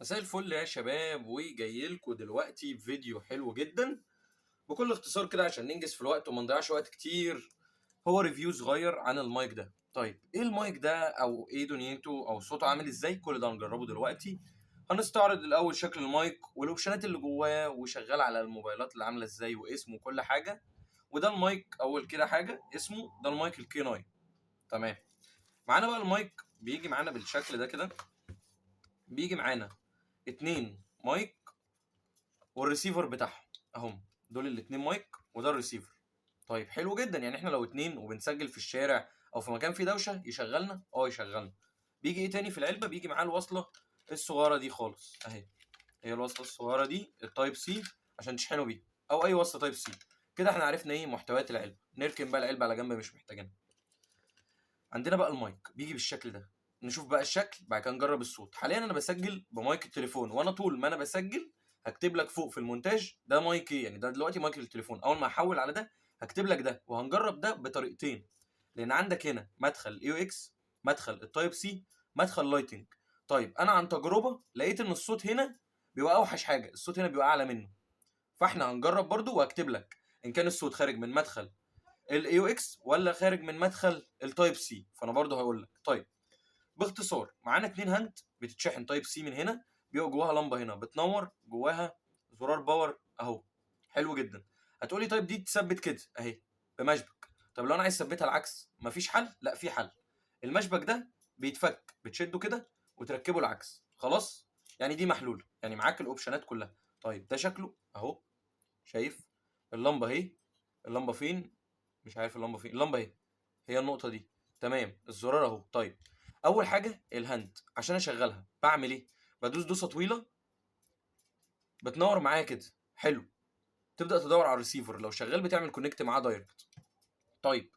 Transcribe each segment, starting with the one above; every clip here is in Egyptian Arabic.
مساء الفل يا شباب، وجاي لكم دلوقتي بفيديو حلو جدا. بكل اختصار كده عشان ننجز في الوقت وما نضيعش وقت كتير، هو review صغير عن المايك ده. طيب ايه المايك ده او ايه دنيته او صوته عامل ازاي؟ كل ده هنجربه دلوقتي. هنستعرض الاول شكل المايك وال option ات اللي جواه وشغال على الموبايلات اللي عامله ازاي واسمه وكل حاجة. وده المايك اول كده حاجة اسمه ده المايك ال K 9. تمام، معانا بقى المايك بيجي معانا بالشكل ده كده، بيجي معانا 2 مايك والريسيفر بتاعهم اهم، دول الاتنين مايك وده الريسيفر. طيب حلو جدا، يعني احنا لو 2 وبنسجل في الشارع او في مكان فيه دوشه يشغلنا، يشغلنا. بيجي ايه تاني في العلبة؟ بيجي معاه الوصلة الصغيرة دي خالص اهي، هي الوصلة الصغيرة دي ال Type C عشان تشحنوا بيها او اي وصله Type C. كده احنا عرفنا ايه محتويات العلبة، نركن بقى العلبة على جنب مش محتاجينها. عندنا بقى المايك بيجي بالشكل ده، نشوف بقى الشكل بعد كده نجرب الصوت. حاليا انا بسجل بمايك التليفون، وانا طول ما انا بسجل هكتب لك فوق في المونتاج ده مايك ايه، يعني ده دلوقتي مايك التليفون. اول ما احول على ده هكتب لك ده، وهنجرب ده بطريقتين، لان عندك هنا مدخل AUX، مدخل ال Type C، مدخل Lightning. طيب انا عن تجربه لقيت ان الصوت هنا بيبقى اوحش حاجة، الصوت هنا بيبقى اعلى منه، فاحنا هنجرب برضو وهكتب لك ان كان الصوت خارج من مدخل ال AUX ولا خارج من مدخل ال Type C، فانا برضو هقول لك. طيب باختصار معانا 2 hand بتتشحن Type C من هنا، بيبقى جواها لمبة هنا بتنور، جواها زرار power اهو. حلو جدا. هتقولي طيب دي تثبت كده اهي بمشبك، طب لو انا عايز اثبتها العكس مفيش حل؟ لا في حل، المشبك ده بيتفك، بتشده كده وتركبه العكس، خلاص يعني دي محلولة، يعني معاك ال option ات كلها. طيب ده شكله اهو، شايف اللمبة اهي، اللمبة فين؟ مش عارف اللمبة فين، اللمبة اهي، هي النقطة دي، تمام، الزرار اهو. طيب اول حاجة ال hand عشان اشغلها بعمل ايه؟ بدوس دوسة طويلة بتنور معايا كده، حلو، تبدا تدور على الريسيفر، لو شغال بتعمل connect معاه direct. طيب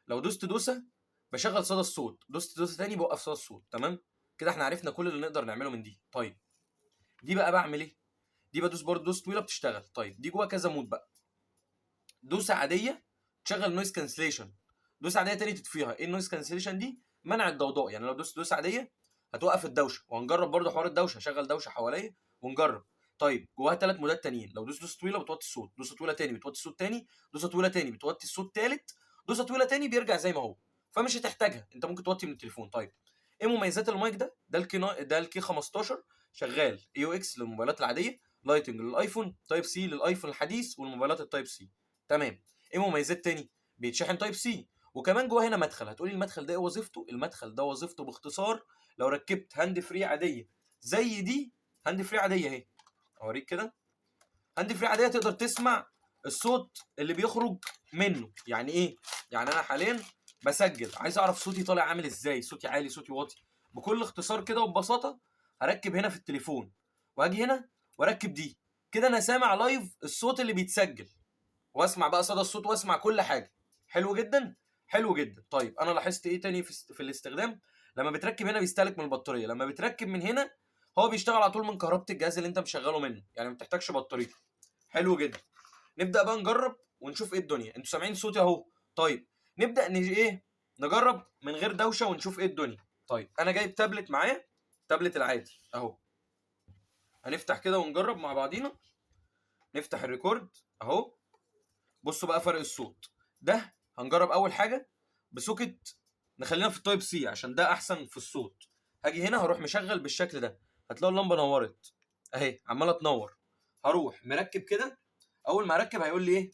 لو دوست دوسة بشغل صدى الصوت، دوست دوسة تاني بوقف صدى الصوت، تمام كده احنا عرفنا كل اللي نقدر نعمله من دي. طيب دي بقى بعمل ايه؟ دي بدوس برضه دوسة طويلة بتشتغل. طيب دي جواها كذا mode بقى، دوسة عادية تشغل noise cancellation، دوسة عادية تاني تطفيها. ايه ال noise cancellation دي؟ منع الضوضاء، يعني لو دوست دوسة عادية هتوقف الدوشة، وهنجرب برضه حوار الدوشة، هشغل دوشه حواليا ونجرب. طيب جواها 3 mode ات تانيين، لو دوست دوسة طويلة بتوطي الصوت، دوسة طويلة تاني بتوطي الصوت تاني، دوسة طويلة تاني بتوطي الصوت تالت، دوسة طويلة تاني بيرجع زي ما هو، فمش هتحتاجها، انت ممكن توطي من التليفون. طيب ايه مميزات المايك ده؟ ده ال K ده ال K 15، شغال AUX للموبايلات العادية، Lightning للايفون، Type C للايفون الحديث والموبايلات ال Type C، تمام. ايه مميزات تاني؟ بيتشحن Type C، وكمان جوه هنا مدخل. هتقولي المدخل ده ايه وظيفته؟ المدخل ده وظيفته باختصار لو ركبت hand free عادية زي دي، hand free عادية اهي، اوريك كده، hand free عادية تقدر تسمع الصوت اللي بيخرج منه. يعني ايه؟ يعني انا حاليا بسجل، عايز اعرف صوتي طالع عامل ازاي، صوتي عالي صوتي واطي، بكل اختصار كده وببساطة هركب هنا في التليفون واجي هنا واركب دي كده، انا سامع live الصوت اللي بيتسجل، واسمع بقى صدى الصوت واسمع كل حاجة. حلو جدا، حلو جدا. طيب انا لاحظت ايه تاني في الاستخدام؟ لما بتركب هنا بيستهلك من البطارية، لما بتركب من هنا هو بيشتغل على طول من كهربة الجهاز اللي انت مشغله منه، يعني ما بتحتاجش بطارية. حلو جدا. نبدا بقى نجرب ونشوف ايه الدنيا. انتوا سامعين صوتي اهو. طيب نبدا ايه نجرب من غير دوشه ونشوف ايه الدنيا. طيب انا جايب تابلت معايا، تابلت العادي اهو، هنفتح كده ونجرب مع بعضينا. نفتح ال record اهو، بصوا بقى فرق الصوت. ده هنجرب اول حاجة ب socket، نخلينا في ال Type C عشان ده احسن في الصوت. هاجي هنا هروح مشغل بالشكل ده، هتلاقوا اللمبة نورت اهي، عماله تنور. هروح مركب كده، اول ما اركب هيقول لي ايه؟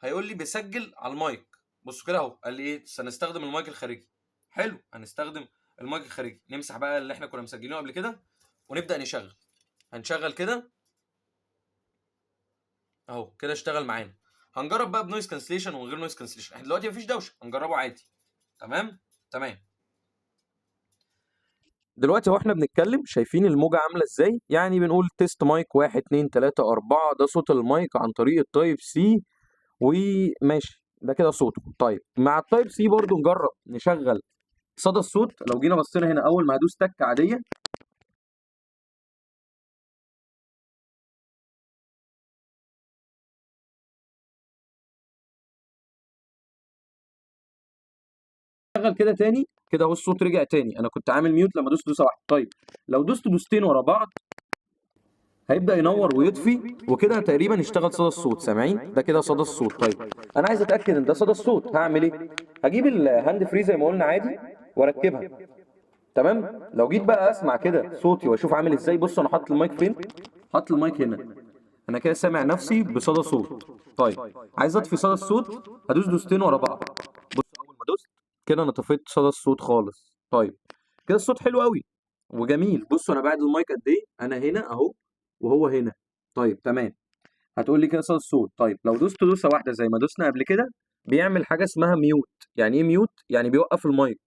هيقول لي بيسجل على المايك. بصوا كده اهو، قال لي ايه؟ سنستخدم المايك الخارجي. حلو، هنستخدم المايك الخارجي. نمسح بقى اللي احنا كنا مسجلينه قبل كده ونبدا نشغل. هنشغل كده اهو، كده اشتغل معانا. هنجرب بقى ب noise cancellation ومن غير noise cancellation. احنا دلوقتي مفيش دوشه، هنجربه عادي. تمام تمام. دلوقتي واحنا بنتكلم شايفين الموجة عاملة ازاي؟ يعني بنقول test mic 1 2 3 4، ده صوت المايك عن طريق ال Type C، وماشي ده كده صوته. طيب مع ال Type C برضو نجرب نشغل صدى الصوت. لو جينا بصينا هنا اول ما هدوس تكة عادية اشغل كده تاني كده اهو، الصوت رجع تاني. انا كنت عامل mute لما دوست دوسة واحده. طيب لو دوست دوستين ورا بعض هيبدا ينور ويطفي، وكده تقريبا اشتغل صدى الصوت. سامعين ده كده صدى الصوت. طيب انا عايز اتاكد ان ده صدى الصوت، هعمل ايه؟ هجيب ال hand free زي ما قلنا عادي واركبها. تمام. لو جيت بقى اسمع كده صوتي واشوف عامل ازاي. بصوا انا حاطط المايك فين؟ حاطط المايك هنا. انا كده سامع نفسي بصدى صوت. طيب عايز اطفي صدى الصوت، هدوس دوستين ورا بعض. بص اول ما دوست كده انا طفيت صدى الصوت خالص. طيب كده الصوت حلو قوي وجميل. بصوا انا بعد المايك قد ايه، انا هنا اهو وهو هنا. طيب تمام. هتقول لي كده صدى الصوت. طيب لو دوست دوسة واحدة زي ما دوسنا قبل كده بيعمل حاجة اسمها mute. يعني ايه mute؟ يعني بيوقف المايك.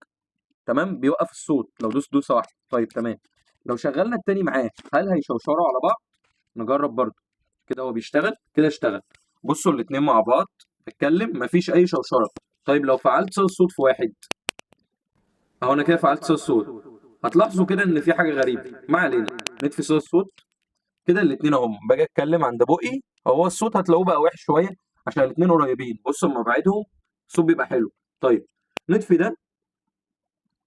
تمام، بيوقف الصوت لو دوست دوسة واحدة. طيب تمام. لو شغلنا التاني معاه هل هيشوشروا على بعض؟ نجرب برضو كده. هو بيشتغل كده، اشتغل. بصوا الاتنين مع بعض بتكلم مفيش اي شوشرة. طيب لو فعلت صدى الصوت في واحد اهو، انا كده فعلت صدى الصوت. هتلاحظوا كده ان في حاجة غريبة. ما علينا، نطفي صدى الصوت كده. الاتنين اهم، باجي اتكلم عند بقي هو الصوت هتلاقوه بقى وحش شوية عشان الاتنين قريبين. بصوا اما ابعدهم الصوت بيبقى حلو. طيب نطفي ده.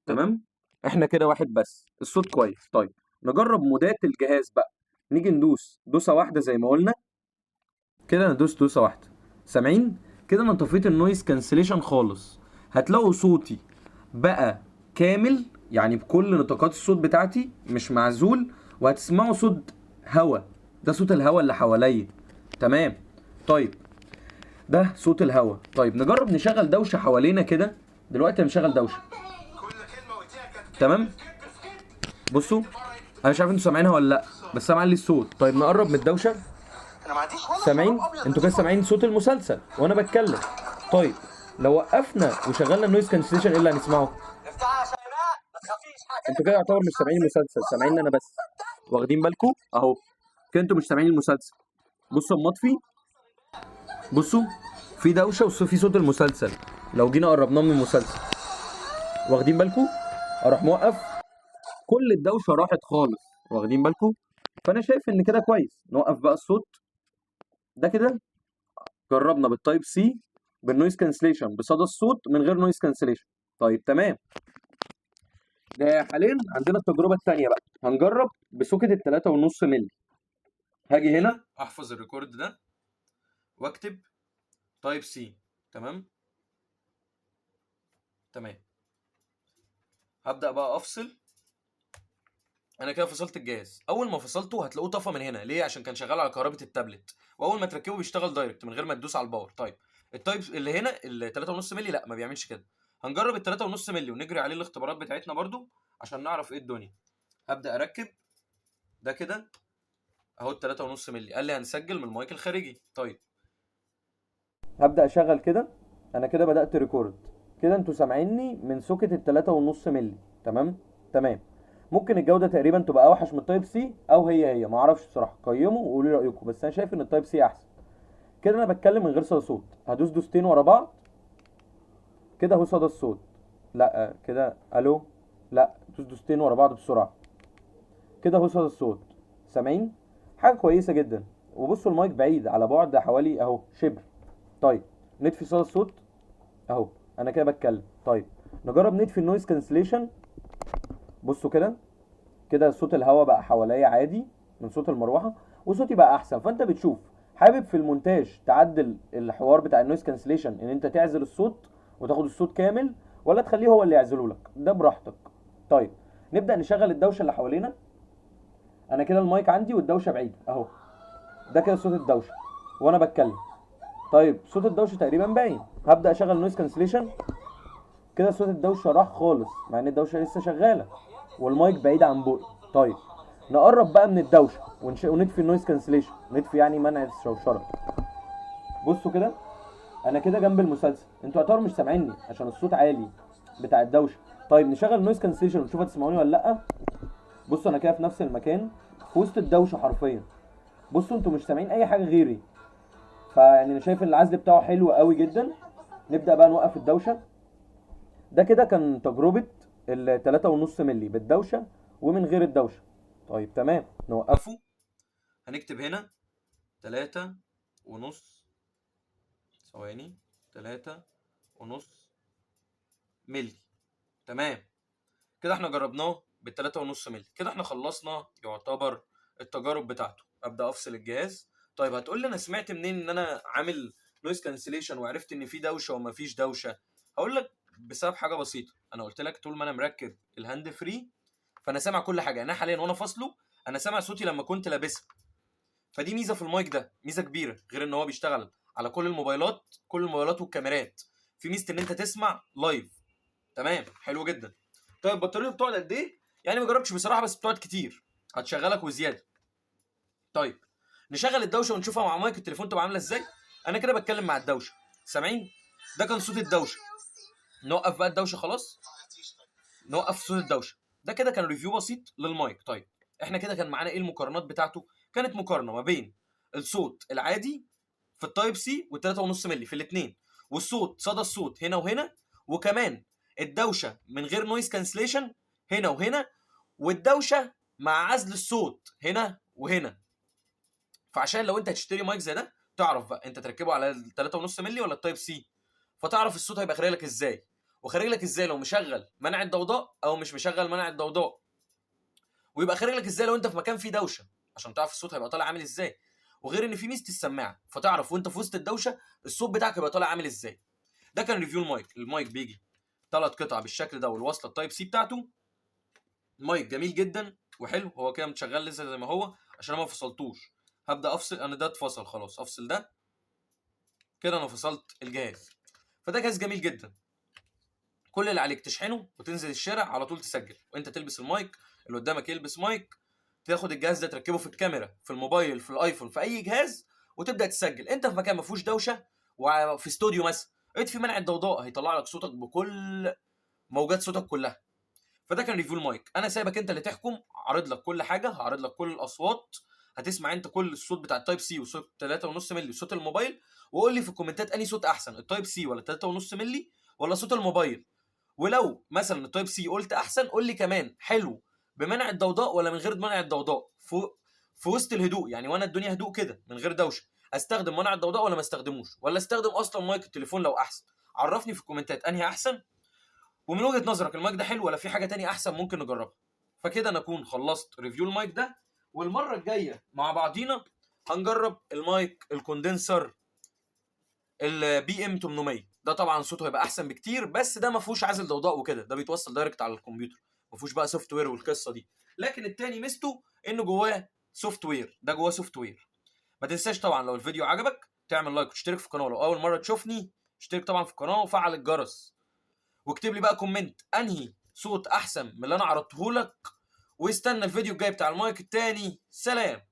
تمام، احنا كده واحد بس، الصوت كويس. طيب نجرب مودات الجهاز بقى. نيجي ندوس دوسة واحدة زي ما قلنا كده، ندوس دوسة واحدة. سامعين كده؟ انا طفيت ال noise cancellation خالص. هتلاقوا صوتي بقى كامل، يعني بكل نطاقات الصوت بتاعتي، مش معزول، وهتسمعوا صوت هوا. ده صوت الهوا اللي حواليا. تمام. طيب ده صوت الهوا. طيب نجرب نشغل دوشه حوالينا كده. دلوقتي هنشغل دوشه. تمام. بصوا انا مش عارف انتوا سامعينها ولا لا، بس انا معلي الصوت. طيب نقرب من الدوشة. سامعين؟ انتوا كده سامعين صوت المسلسل وانا بتكلم. طيب لو وقفنا وشغلنا ال noise cancellation ايه اللي هنسمعه؟ انتوا كده يعتبر مش سامعين المسلسل، سامعين انا بس. واخدين بالكم اهو كده انتوا مش سامعين المسلسل. بصوا اما اطفي، بصوا في دوشه وفي صوت المسلسل. لو جينا قربناه من المسلسل، واخدين بالكم؟ اروح موقف، كل الدوشة راحت خالص. واخدين بالكم؟ فانا شايف ان كده كويس. نوقف بقى الصوت ده كده. جربنا بال type C، بال noise cancellation، بصدى الصوت، من غير noise cancellation. طيب تمام. ده حاليا عندنا التجربة الثانية بقى، هنجرب ب socket ال 3.5 مللي. هاجي هنا احفظ ال record ده واكتب type C. تمام تمام. هبدأ بقى افصل. انا كده فصلت الجهاز. اول ما فصلته هتلاقوه طفى من هنا. ليه؟ عشان كان شغال على كهربة التابلت، واول ما تركبه بيشتغل direct من غير ما تدوس على ال power. طيب ال type اللي هنا ال 3.5 مللي لا ما بيعملش كده. هنجرب ال 3.5 مللي ونجري عليه الاختبارات بتاعتنا برضو عشان نعرف ايه الدنيا. هبدأ اركب ده كده اهو ال 3.5 مللي. قال لي هنسجل من المايك الخارجي. طيب هبدأ اشغل كده. انا كده بدأت record كده. انتوا سامعيني من socket ال 3.5 مللي. تمام تمام. ممكن الجودة تقريبا تبقى اوحش من ال type C او هي هي، ما اعرفش بصراحة. قيموا وقولوا لي رأيكم، بس انا شايف ان ال type C احسن. كده انا بتكلم من غير صدى صوت. هدوس دوستين ورا بعض كده اهو صدى الصوت. لا كده الو، لا دوس دوستين ورا بعض بسرعة كده اهو صدى الصوت. سامعين؟ حاجة كويسة جدا. وبصوا المايك بعيد على بعد حوالي اهو شبر. طيب نطفي صدى الصوت اهو، انا كده بتكلم. طيب نجرب نطفي ال noise cancellation. بصوا كده كده صوت الهواء بقى حواليا عادي من صوت المروحة، وصوتي بقى احسن. فانت بتشوف حابب في المونتاج تعدل الحوار بتاع ال noise cancellation ان انت تعزل الصوت وتاخد الصوت كامل، ولا تخليه هو اللي يعزله لك، ده براحتك. طيب نبدأ نشغل الدوشة اللي حوالينا. انا كده المايك عندي والدوشة بعيدة اهو، ده كده صوت الدوشة وانا بتكلم. طيب صوت الدوشة تقريبا باين. هبدأ اشغل noise cancellation. كده صوت الدوشة راح خالص مع ان الدوشة لسه شغالة والمايك بعيد عن بقي. طيب نقرب بقى من الدوشة ونطفي ال noise cancellation، نطفي يعني منع الشوشره. بصوا كده انا كده جنب المسلسل، انتوا يعتبر مش سامعيني عشان الصوت عالي بتاع الدوشة. طيب نشغل ال noise cancellation ونشوف هتسمعوني ولا لا. بصوا انا كده في نفس المكان في وسط الدوشة حرفيا. بصوا انتوا مش سامعين اي حاجة غيري. فيعني انا شايف ان العزل بتاعه حلو قوي جدا. نبدا بقى نوقف الدوشة. ده كده كان تجربه ال 3.5 مللي بالدوشه ومن غير الدوشة. طيب تمام نوقفه. هنكتب هنا 3.5، ثواني، 3.5 مللي. تمام، كده احنا جربناه بال3.5 مللي. كده احنا خلصنا يعتبر التجارب بتاعته. ابدا افصل الجهاز. طيب هتقول لي انا سمعت منين ان انا عامل noise cancellation وعرفت ان في دوشه وما فيش دوشه؟ هقول لك بسبب حاجة بسيطة. انا قلت لك طول ما انا مركب ال hand free فانا سامع كل حاجة. انا حاليا وانا فاصلة انا سامع صوتي لما كنت لابسها. فدي ميزة في المايك ده، ميزة كبيرة، غير ان هو بيشتغل على كل الموبايلات، كل الموبايلات والكاميرات. في ميزة ان انت تسمع live. تمام، حلو جدا. طيب بطاريته بتقعد قد ايه؟ يعني ما جربتش بصراحة، بس بتقعد كتير، هتشغلك وزيادة. طيب نشغل الدوشة ونشوفها مع مايك التليفون تبقى عامله ازاي. انا كده بتكلم مع الدوشة، سامعين؟ ده كان صوت الدوشة. نوقف بقى الدوشة خلاص، نوقف صوت الدوشة. ده كده كان review بسيط للمايك. طيب احنا كده كان معانا ايه المقارنات بتاعته؟ كانت مقارنة ما بين الصوت العادي في ال Type C وال3.5 مللي في الاثنين، والصوت صدى الصوت هنا وهنا، وكمان الدوشة من غير noise cancellation هنا وهنا، والدوشه مع عزل الصوت هنا وهنا. فعشان لو انت هتشتري مايك زي ده تعرف بقى انت تركبه على ال 3.5 مللي ولا ال Type C، فتعرف الصوت هيبقى خارج لك ازاي، وخارج لك ازاي لو مشغل منع الضوضاء او مش مشغل منع الضوضاء، ويبقى خارج لك ازاي لو انت في مكان فيه دوشه عشان تعرف الصوت هيبقى طالع عامل ازاي. وغير ان في ميزة السماعة، فتعرف وانت في وسط الدوشة الصوت بتاعك هيبقى طالع عامل ازاي. ده كان review المايك. المايك بيجي 3 قطع بالشكل ده، والوصله ال Type C بتاعته. مايك جميل جدا وحلو. هو كده متشغل لسه زي ما هو عشان انا ما فصلتوش. هبدا افصل، انا ده اتفصل خلاص، افصل ده كده، انا فصلت الجهاز. فده جهاز جميل جدا. كل اللي عليك تشحنه وتنزل الشارع على طول تسجل، وانت تلبس المايك، اللي قدامك يلبس مايك، تاخد الجهاز ده تركبه في الكاميرا، في الموبايل، في الايفون، في اي جهاز، وتبدا تسجل. انت في مكان ما فيهوش دوشه وفي استوديو مثلا، اطفي منع الضوضاء، هيطلع لك صوتك بكل موجات صوتك كلها. فده كان review المايك. انا سايبك انت اللي تحكم، عارض لك كل حاجة، هعرض لك كل الاصوات، هتسمع انت كل الصوت بتاع ال Type C وصوت 3.5 مللي وصوت الموبايل، وقول لي في الكومنتات انهي صوت احسن، ال Type C ولا 3.5 مللي ولا صوت الموبايل. ولو مثلا ال Type C قلت احسن، قول لي كمان حلو بمنع الضوضاء ولا من غير منع الضوضاء، في وسط الهدوء، يعني وانا الدنيا هدوء كده من غير دوشه، استخدم منع الضوضاء ولا ما استخدموش، ولا استخدم اصلا مايك التليفون لو احسن. عرفني في الكومنتات انهي احسن، ومن وجهة نظرك المايك ده حلو ولا في حاجة تانية احسن ممكن نجربها. فكده نكون خلصت review المايك ده، والمرة الجاية مع بعضينا هنجرب المايك ال condenser ال PM 800. ده طبعا صوته هيبقى احسن بكتير، بس ده ما فيهوش عازل ضوضاء وكده، ده بيتوصل direct على الكمبيوتر، ما فيهوش بقى software والقصه دي. لكن التاني ميزته انه جواه software، ده جواه software. ما تنساش طبعا لو الفيديو عجبك تعمل like وتشترك في القناة، لو اول مرة تشوفني اشترك طبعا في القناة وفعل الجرس، واكتب لي بقى comment انهي صوت احسن من اللي انا عرضته لك، واستنى الفيديو الجاي بتاع المايك التاني. سلام.